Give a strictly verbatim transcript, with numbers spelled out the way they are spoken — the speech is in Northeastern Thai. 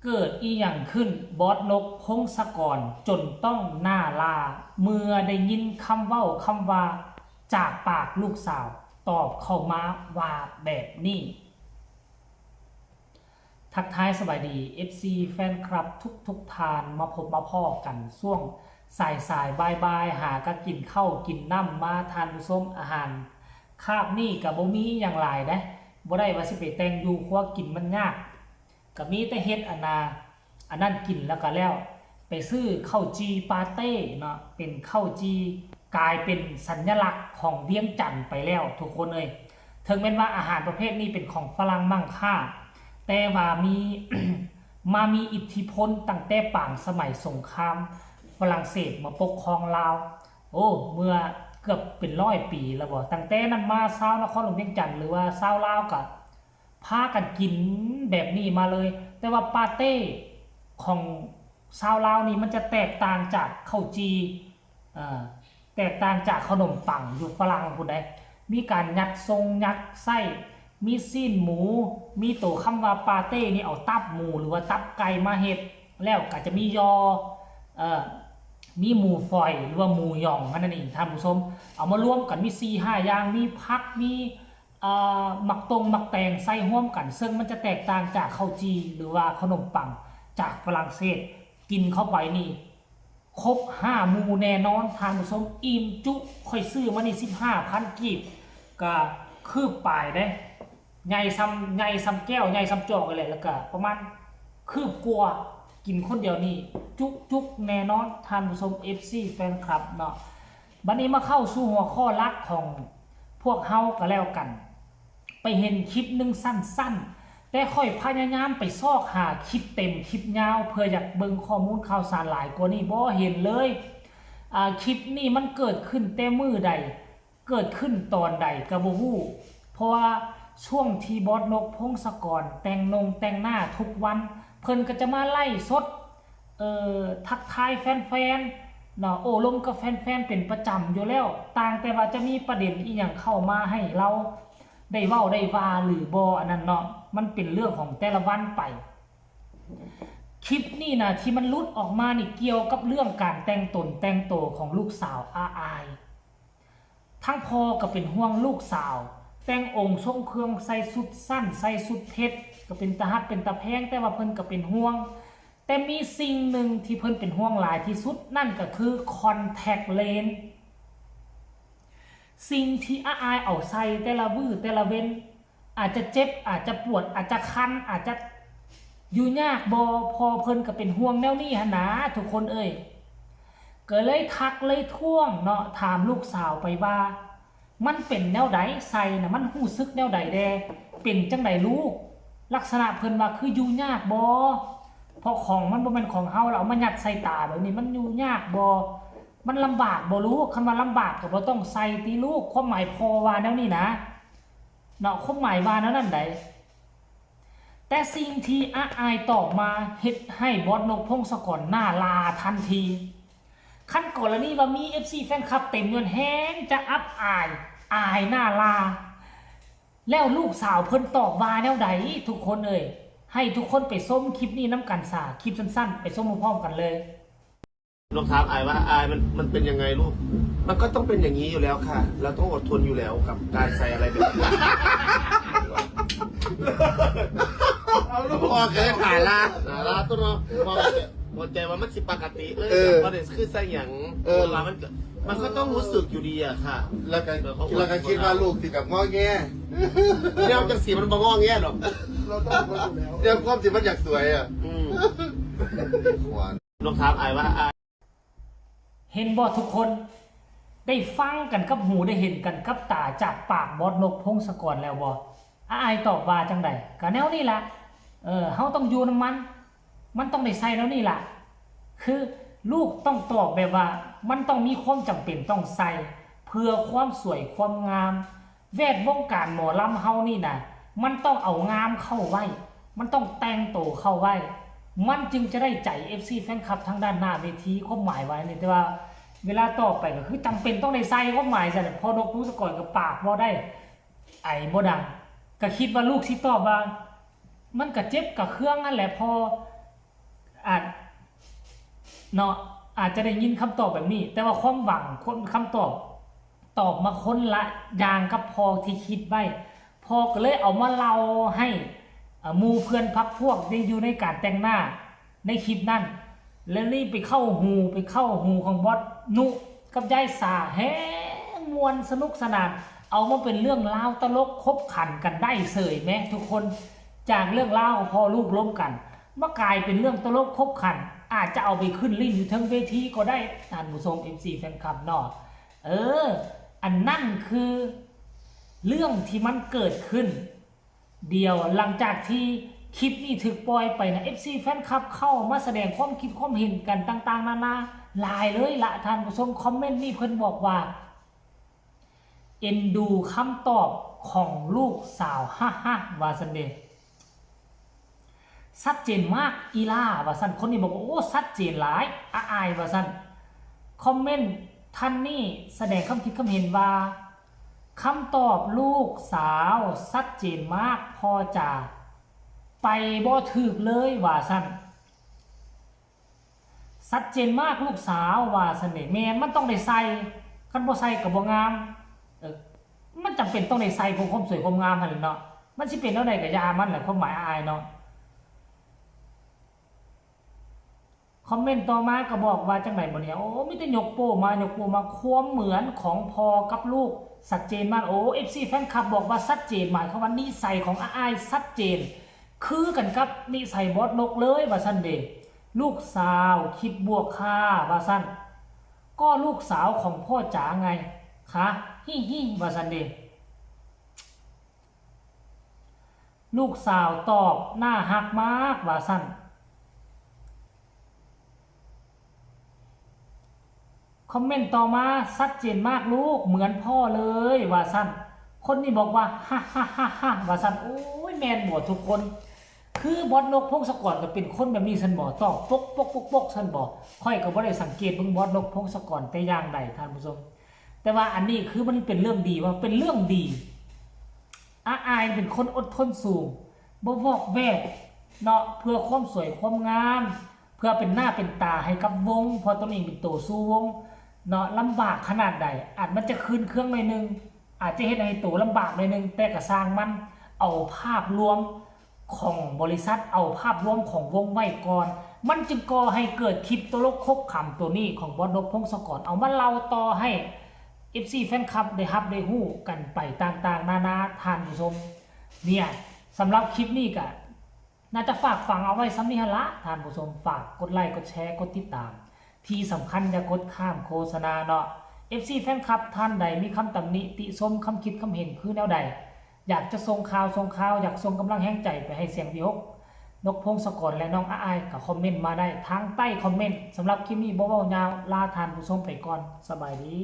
เกิดอีหยังขึ้น บอสนก พงศกร จนต้องหน้าลา เมื่อได้ยินคำเว้าคำว่าจากปากลูกสาว ตอบเข้ามาว่าแบบนี้ ทักทายสบายดี เอฟซี แฟนคลับทุกๆท่าน มาพบมาพ้อกันช่วงสายๆ บ่ายๆ หากะกินข้าวกินน้ำมา ท่านผู้ชม อาหารคาบนี้กะบ่มีหยังหลายเด้ บ่ได้ว่าสิไปแต่งอยู่ครัวกิน มันยาก กะมีแต่เฮ็ดอันนา อันนั้นกินแล้วกะแล้ว ไปซื้อข้าวจี่ปาเต้เนาะ เป็นข้าวจี่กลายเป็นสัญลักษณ์ของเวียงจันทน์ไปแล้วทุกคนเอ้ย ถึงแม้นว่าอาหารประเภทนี้เป็นของฝรั่งมังค่า แต่ว่ามี มามีอิทธิพลตั้งแต่ปางสมัยสงครามฝรั่งเศสมาปกครองลาว โอ้ เมื่อเกือบเป็นร้อยปีแล้วบ่ ตั้งแต่นั้นมาชาวนครหลวงเวียงจันทน์หรือว่าชาวลาวกะ พากันกินแบบนี้มาเลย แต่ว่าปาเต้ของชาวลาวนี่มันจะแตกต่างจากข้าวจี่ เอ่อ แตกต่างจากขนมปังอยู่ฝรั่งพุ้นเด้ มีการยัดซงยัดไส้ มีซี้นหมู มีโตคำว่าปาเต้นี่เอาตับหมูหรือว่าตับไก่มาเฮ็ด แล้วกะจะมียอ เอ่อ มีหมูฝอยหรือว่าหมูหย่องหั้นนั่นเองท่านผู้ชม เอามารวมกันมีสี่ห้าอย่าง มีผัก มี เอ่อ หมากตงหมากแตงใส่ร่วมกัน ซึ่งมันจะแตกต่างจากข้าวจี่หรือว่าขนมปังจากฝรั่งเศส กินเข้าไปนี่ ครบห้าหมู่แน่นอนท่านผู้ชม อิ่มจุ ข้อยซื้อมานี่สิบห้าพันกีบ กะคืบปลายเด้ ใหญ่ส่ำ ใหญ่ส่ำแก้ว ใหญ่ส่ำจอกเลยแหละ แล้วกะประมาณคืบกว่า กินคนเดียวนี่จุจุแน่นอนท่านผู้ชม เอฟซี แฟนคลับเนาะ บัดนี้มาเข้าสู่หัวข้อหลักของพวกเฮาก็แล้วกัน ไปเห็นคลิปหนึ่งสั้นๆ แต่ข้อยพยายามไปซอกหาคลิปเต็มคลิปยาว เพื่ออยากเบิ่งข้อมูลข่าวสารหลายกว่านี้ บ่เห็นเลย อ่า คลิปนี้มันเกิดขึ้นแต่มื้อใด เกิดขึ้นตอนใดก็บ่ฮู้ เพราะว่าช่วงที่บอสนก พงศกร แต่งนงแต่งหน้าทุกวัน เพิ่นก็จะมาไลฟ์สด เอ่อ ทักทายแฟนๆ เนาะ โอ้ลมกับแฟนๆ เป็นประจำอยู่แล้ว ต่างแต่ว่าจะมีประเด็นอิหยังเข้ามาให้เราได้เว้าได้ว่าหรือบ่ อันนั้นเนาะ มันเป็นเรื่องของแต่ละวันไป คลิปนี้นะที่มันหลุดออกมานี่เกี่ยวกับเรื่องการแต่งตนแต่งตัวของลูกสาวอาอาย ทั้งพ่อก็เป็นห่วงลูกสาว แต่งองค์ทรงเครื่อง ใส่ชุดสั้น ใส่ชุดเพชร ก็เป็นตาฮักเป็นตาแพง แต่ว่าเพิ่นก็เป็นห่วง แต่มีสิ่งหนึ่งที่เพิ่นเป็นห่วงหลายที่สุด นั่นก็คือ contact lens สิ่งที่อาอายเอาใส่แต่ละมื้อแต่ละเว็น อาจจะเจ็บ อาจจะปวด อาจจะคัน อาจจะอยู่ยากบ่ พ่อเพิ่นก็เป็นห่วงแนวนี้หั้นนะทุกคนเอ้ย ก็เลยทักเลยท้วงเนาะ ถามลูกสาวไปว่า มันเป็นแนวใด ใส่น่ะ มันรู้สึกแนวใดแด่ เป็นจั่งใดลูก ลักษณะเพิ่นว่าคืออยู่ยากบ่ เพราะของมันบ่แม่นของเฮา แล้วเอามายัดใส่ตาแบบนี้ มันอยู่ยากบ่ มันลำบากบ่ลูก คันว่าลำบากก็บ่ต้องใส่ติลูก ความหมายพ่อว่าแนวนี้นะ เนาะ ความหมายว่าแนวนั้นใด แต่สิ่งที่อาอายตอบมาเฮ็ดให้บอสนก พงศกร หน้าลาทันที คันกรณีว่ามี เอฟซี แฟนคลับเต็มยวนแฮงจะอับอาย อายหน้าลา แล้วลูกสาวเพิ่นตอบว่าแนวใด ทุกคนเอ้ย ให้ทุกคนไปชมคลิปนี้นำกันซะ คลิปสั้นๆ ไปชมพร้อมๆ กันเลย ลองถามอายว่า อาย มัน มันเป็นยังไงลูก มันก็ต้องเป็นอย่างนี้อยู่แล้วค่ะ เราต้องอดทนอยู่แล้วกับการใส่อะไรแบบนี้ เอาลูก พ่อเคยถ่ายละ ถ่ายละตัวเนาะ พ่อก็จะ หัวใจว่ามันสิปกติเลย เออ แต่พอเด็กคือใส่หยัง เออ แต่ว่ามันก็ มันก็ต้องรู้สึกอยู่ดีอะค่ะ แล้วก็ เดี๋ยวเขา แล้วก็คิดว่าลูกสิกับงอแง แนวจังสีมันบ่งอแงหรอก เราต้องรู้อยู่แล้ว แนวความที่มันอยากสวยอะ อืม ขวัญ ลองถามอายว่า อาย เห็นบ่ทุกคน ได้ฟังกันกับหู ได้เห็นกันกับตาจากปากบอสนก พงศกร แล้วบ่ อาอายตอบว่าจั่งใด ก็แนวนี้ล่ะ เออ เฮาต้องอยู่นำมัน มันต้องได้ใส่แนวนี้ล่ะ คือลูกต้องตอบแบบว่า มันต้องมีความจำเป็นต้องใส่ เพื่อความสวยความงาม แวดวงการหมอลำเฮานี่นะ มันต้องเอางามเข้าไว้ มันต้องแต่งโตเข้าไว้ มันจึงจะได้ใจ เอฟซี แฟนคลับทางด้านหน้าเวที ความหมายว่านี่ แต่ว่าเวลาตอบไปก็คือจำเป็นต้องได้ใส่ ความหมายซั่นน่ะ พ่อนก พงศกร ก็ปากบ่ได้ ไอบ่ดัง ก็คิดว่าลูกสิตอบว่า มันก็เจ็บก็เคืองนั่นแหละพ่อ อาจ เนาะ อาจจะได้ยินคำตอบแบบนี้ แต่ว่าความหวังคนคำตอบ ตอบมาคนละอย่างกับพ่อที่คิดไว้ พ่อก็เลยเอามาเล่าให้ เอ่อ หมู่เพื่อนพรรคพวกได้อยู่ในการแต่งหน้าในคลิปนั้น แล้วนี่ไปเข้าหูไปเข้าหูของบอสนุกับยายสา แฮงม่วนสนุกสนาน เอามาเป็นเรื่องราวตลกขบขันกันได้เสยแหมทุกคน จากเรื่องราวของพ่อลูกล้มกัน มากลายเป็นเรื่องตลกขบขัน อาจจะเอาไปขึ้นเล่นอยู่เทิงเวทีก็ได้ ท่านผู้ชม เอฟซี แฟนคลับเนาะ เออ อันนั้นคือเรื่องที่มันเกิดขึ้น เดี๋ยวหลังจากที่คลิปนี้ถูกปล่อยไปนะ เอฟซี แฟนคลับเข้ามาแสดงความคิดความเห็นกันต่างๆนานาหลายเลยละ ท่านผู้ชม คอมเมนต์นี่เพิ่นบอกว่า เอ็นดูคำตอบของลูกสาว ฮ่าฮ่า ว่าซั่นเด้ ชัดเจนมากอีหล่า ว่าซั่น คนนี้บอกว่า โอ้ ชัดเจนหลาย อาอาย ว่าซั่น คอมเมนต์ท่านนี้แสดงความคิดความเห็นว่า คำตอบลูกสาวชัดเจนมาก พ่อจ๋า ไปบ่ถูกเลย ว่าซั่น ชัดเจนมากลูกสาว ว่าซั่นเด้ แม่น มันต้องได้ใส่ คันบ่ใส่ก็บ่งาม เออ มันจำเป็นต้องได้ใส่เพื่อความสวยความงามหั่นแหละเนาะ มันสิเป็นแนวใดก็อย่ามันแหละ ความหมายอาอายเนาะ คอมเมนต์ต่อมาก็บอกว่าจังได๋บ่เนี่ย โอ้ มีแต่ยกโป้มา ยกโป้มา ความเหมือนของพ่อกับลูกชัดเจนมาก โอ้ เอฟซี แฟนคลับบอกว่าชัดเจน หมายความว่านิสัยของอาอายชัดเจน คือกันกับนิสัยบอสนกเลย ว่าซั่นเด้ ลูกสาวคิดบวกค่ะ ว่าซั่น ก็ลูกสาวของพ่อจ๋าไงคะ ฮิฮิ ว่าซั่นเด้ ลูกสาวตอบน่าฮักมาก ว่าซั่น คอมเมนต์ต่อมา ชัดเจนมากลูก เหมือนพ่อเลย ว่าซั่น คนนี้บอกว่า ฮ่าฮ่าฮ่าฮ่า ว่าซั่น โอ้ย แม่นบ่ทุกคน คือบอสนกพงศกรก็เป็นคนแบบนี้ซั่นบ่ ตอบปกปกปกปกซั่นบ่ ข้อยก็บ่ได้สังเกตเบิ่งบอสนกพงศกรแต่อย่างใด ท่านผู้ชม แต่ว่าอันนี้คือมันเป็นเรื่องดี ว่าเป็นเรื่องดี อาอายเป็นคนอดทนสูง บ่วอกแวกเนาะ เพื่อความสวยความงาม เพื่อเป็นหน้าเป็นตาให้กับวง เพราะตนเองเป็นโตสู้วงเนาะ ลำบากขนาดใด อาจมันจะคืนเครื่องหน่อยหนึ่ง อาจจะเฮ็ดให้โตลำบากหน่อยหนึ่ง แต่ก็ซ่างมัน เอาภาพรวมของบริษัท เอาภาพรวมของวงไว้ก่อน มันจึงก่อให้เกิดคลิปตลกขบขันตัวนี้ของบอสนกพงศกร เอามาเล่าต่อให้ เอฟซี แฟนคลับได้ฮับได้ฮู้กันไปต่างๆนานา ท่านผู้ชม เนี่ย สำหรับคลิปนี้ก็น่าจะฝากฝังเอาไว้ส่ำนี้หั่นละ ท่านผู้ชม ฝากกดไลค์ กดแชร์ กดติดตาม ที่สำคัญอย่ากดข้ามโฆษณาเนาะ เอฟซี แฟนคลับท่านใดมีคำตำหนิติชม คำคิดคำเห็นคือแนวใด อยากจะส่งข่าว ส่งข่าว อยากส่งกำลังแฮงใจไปให้เสียงวิหก นกพงศกร และน้องอาอาย ก็คอมเมนต์มาได้ทางใต้คอมเมนต์ สำหรับคลิปนี้บ่เว้ายาว ลาท่านผู้ชมไปก่อน สบายดี